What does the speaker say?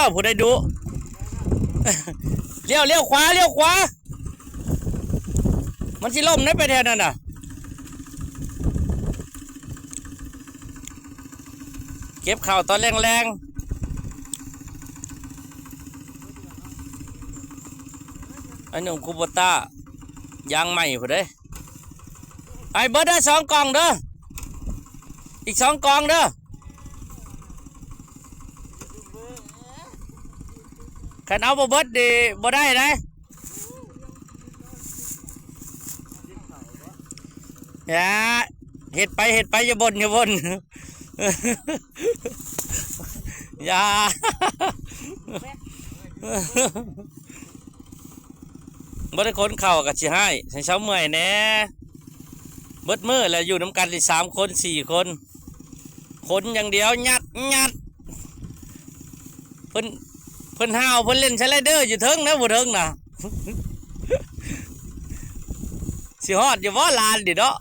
ອ້າວ ຜູ້ໃດດຸ ລ້ຽວ ລ້ຽວຂວາ ລ້ຽວຂວາ ມັນຊິລົ້ມໄດ໋ ໄປແຖວນັ້ນນະ. ເກັບເຂົ້າຕອນແລງໆ ໄອ້ໜຸ່ມຄູໂບຕ້າ ຢາງໃໝ່ພຸ້ນເດ້. ໄອ້ເບິດເດີ ສອງກ່ອງເດີ ອີກສອງກ່ອງເດີ. ຄັນເອົາບໍ່ເບິດນີ້ບໍ່ໄດ້ໃດ໋. ຢ່າ ເຮັດໄປ ເຮັດໄປ ຢ່າບົ່ນ ຢ່າບົ່ນ ຢ່າ ບໍ່ໄດ້ຂົນເຂົ້າກໍຊິຮ້າຍ ໃຫ້ເຊົາເມື່ອຍແດ່. ເບິດມື້ແລ້ວ ຢູ່ນຳກັນນີ້ສາມຄົນ ສີ່ຄົນ ຂົນຢ່າງດຽວ ຍັດ ຍັດ. ເພິ່ນ ເພິ່ນຫ້າວ ເພິ່ນຫຼິ້ນສະໄລເດີຢູ່ເທິງນະ ຜູ້ເທິງນະ. ຊິຮອດຢູ່ບໍ່ລານນີ້ເນາະ?